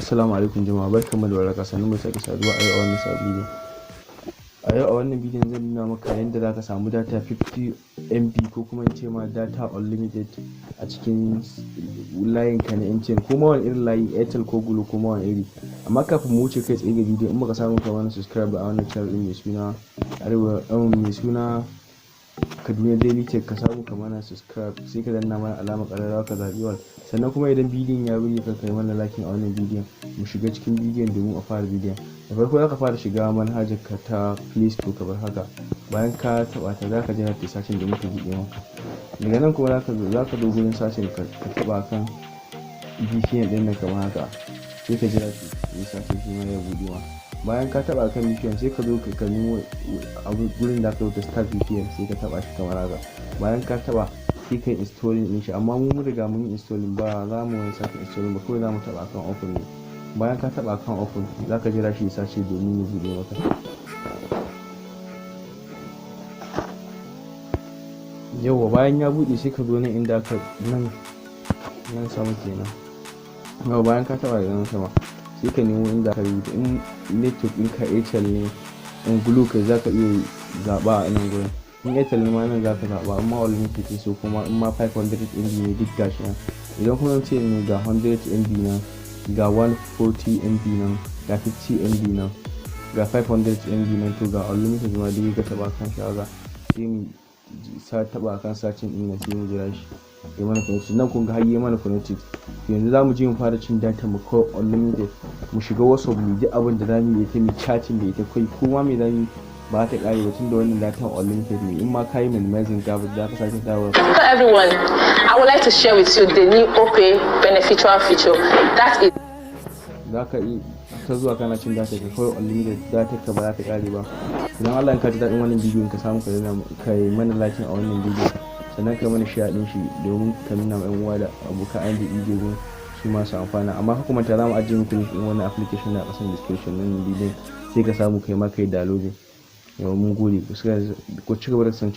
Assalamu alaikum jama'a, barkanmu da warhaka, sannunmu da sake saduwa a yau a wannan sabon bidiyon. A yau a wannan bidiyon zan nuna maka yadda zaka samu data 50 MB, ko kuma in ce ma data unlimited, a cikin layin ka na MTN ko ma wani irin layi, Airtel ko Glo ko ma wani iri. Amma kafin mu wuce kai tsaye ga bidiyon, in baka samu ka mana subscribe a wannan channel din mai suna Arewa, mai suna Kaduna Daily Tech, ka samu ka mana subscribe, sai ka danna mana alamar ƙararrawa, ka zaɓi all. Sannan kuma idan bidiyon ya burge ka, kai mana liking a wannan bidiyon. Mu shiga cikin bidiyon domin a fara bidiyon. Da farko zaka fara shiga manhajar ka ta Play Store kamar haka. Bayan ka taɓa ta, zaka jira ta searching domin ta buɗe maka. Daga nan kuma zaka zo gurin searching, ka taɓa kan VPN ɗin nan kamar haka, sai ka jira shi yi searching, shi ma ya buɗe ma. Bayan ka taba kan VPN, sai ka zo ka nemo abu gurin da aka rubuta "Start VPN", sai ka taba shi kamar haka. Bayan ka taba, sai ka installing din shi, amma mun riga mun yi installing, ba za mu wani sake installing ba, kawai za mu taba kan "Open" ne. Bayan ka taba kan "Open", za ka jira shi ya sace domin ya buɗe maka. Yauwa, bayan ya buɗe, sai ka zo nan inda aka nan, nan sama kenan. Yauwa, bayan ka taba daga nan sama, sai ka nemo inda ka rubuta, in network ɗinka Airtel ne, in Glo kai, za ka iya zaɓa a nan gurin. In Airtel ne ma, nan za ka zaɓa. Amma unlimited ne, so kuma in ma 500 MB ne, duk gashi nan. Idan kuma MTN ne, ga 100 MB nan, ga 140 MB nan, ga 50 MB nan, ga 500 MB nan, to ga unlimited ma duk. Ka taɓa kan shi haka, sai mu sa taɓa kan searching ɗin nan, sai mu jira shi ya mana connected. Nan kun ga har yi mana connected. Yanzu za mu je mu fara cin data mu kawai unlimited, mu shiga WhatsApp, mu duk abin da zamu yi, ita mu chatting da ita kai, ko ma me zamu, ba ta kare ba, tunda wannan data unlimited ne. In ma kayi minimizing ga za ka sake dawo. Hello everyone, I would like to share with you the new OPay beneficial feature. That is Za ka yi ta zuwa kana cin data ka kawai unlimited, data ka ba za ta kare ba. Idan Allah ka ji daɗin wannan bidiyon, ka samu ka yi mana liking a wannan bidiyon, sannan ka mana share din shi domin ka nuna ma 'yan uwa da abokan arziki domin su ma su amfana. Amma ka kuma ta za mu ajiye muku link din wannan application na ƙasan description nan bidiyon, sai ka samu kai ma kai downloading. Yau mun gode, ku ci gaba da kasancewa.